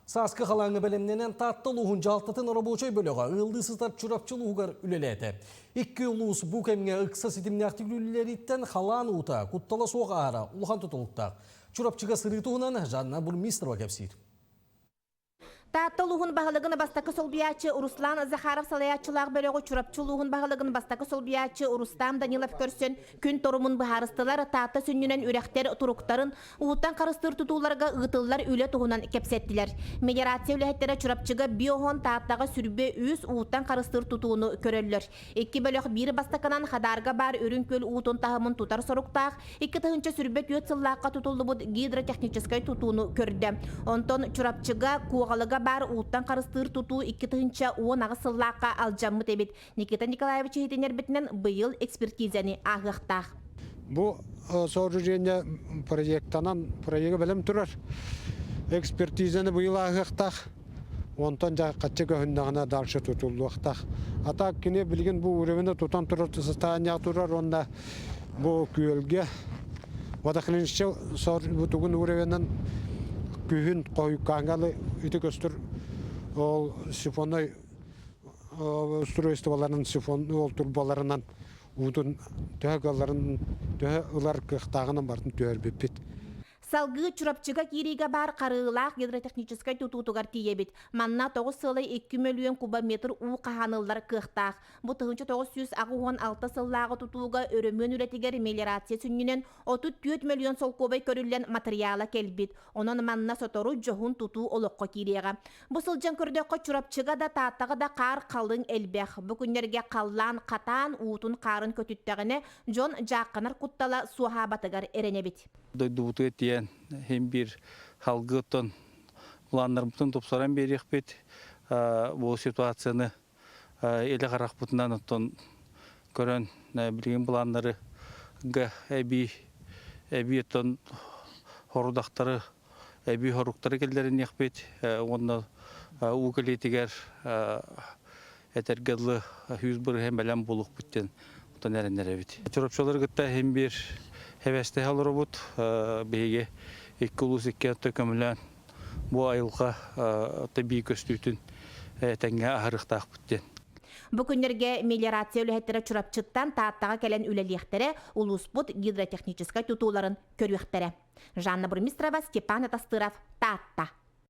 Сааскы халааҥҥа бэлэмнэнэн Таатта улууһун дьаһалтатын оробуочай бөлөҕө ыаллыы сытар Чурапчы улууһугар үлэлээтэ. Икки улуус бу кэмҥэ ыкса ситимнээхтик үлэлэриттэн халаан уута куттала суох аһара улахан тутулуктаах. Чурапчыга сырыы туһунан Жанна Бурмистрова кэпсиир. Таатта улууһун баһылыгын бастакы солбуйааччы Руслан Захаров салайааччылаах бөлөҕү Чурапчы улууһун баһылыгын бастакы солбуйааччы Рустам Данилов көрсөн күн торумун быһаарыстылар, Таатта сүнньүнэн үрэхтэр туруктарын, ууттан харыстыыр тутууларга ыытыллар үлэ туһунан кэпсэттилэр. Мелиорация үлэһиттэрэ Чурапчыга биоһон Тааттаҕа сүрбэ үс ууттан харыстыыр тутууну көрөллөр. Икки бөлөх биир бастакынан Хадаарга баар Үрүҥ Күөл уутун таһымын тутар соруктаах 2024 сыллаахха тутуллубут гидротехническай тутууну көрдө. Онтон Чурапчыга, Куоҕалыга баар ууттан харыстыыр тутуу 2018 сыллаахха алдьаммыт эбит. Никита Николаевич иһитиннэрбитинэн быйыл экспертизаны ааһыахтаах. Бу сооружение проектанан проегы бэлэм турар. Экспертизаны быйыл ааһыахтаах. Онтон дьэ хаччы көһүннэҕинэ дальше тутуллуохтаах. А так кини билигин бу уровены тутан турар состояние турар уонна бу күөлгэ водохранилище бутугун уровенын күһүн хойуккааҥҥа ити көстөр ол сифонной устройстволарын сифон ол турбаларынан уутун төһө кыалларын төһө ылар кыахтааҕынан барытын түһэрбиппит. Салгыы Чурапчыга киириигэ баар харыылаах гидротехническай тутуутугар тиийэбит. Манна тоҕус сыалай 2 мөлүйүөн кубометр уу хаһааныллар кыахтаах. Бу 1986 сыллааҕы тутууга өрөмүөн үлэтигэр мелиорация сүнньүнэн 34 мөлүйүөн солкуобай көрүллэн матырыйаала кэлбит. Онон манна сотору дьоһун тутуу олоххо киириэҕэ. Бу сылдьан көрдөххө, Чурапчыга да, Тааттаҕа да хаар халыҥ элбэх. Бу күннэргэ халлаан хатаан, уутун-хаарын көтүттэҕинэ, дьон дьаахханар куттала суоһаабатыгар эрэнэбит. Дойдубутугар тиийэн иһин биир халгы оттон планнарбытын тупсаран биэриэхпит. Бу ситуацияны илэ харахпытынан оттон көрөн билигин планнары эбии эбии оттон хорудахтары эбии хоруктары киллэриниэхпит уонна уу кэлиитигэр этэргэ дылы 100% бэлэм буолуохпут диэн оттон эрэннэрэбит. Чурапчылары кытта иһин биир хэбэстэһэ олоробут. Биһиги икки улуус икки өттө көмөлөөн бу айылҕа тэбии көстүүтүн тэҥҥэ аһарыахтаахпыт диэн. Бу күннэргэ мелиорация үлэһиттэрэ Чурапчыттан Тааттаҕа кэлэн үлэлиэхтэрэ, улууспут гидротехническай тутууларын көрүөхтэрэ. Жанна Бурмистрова, Степан Атастыров, Таатта.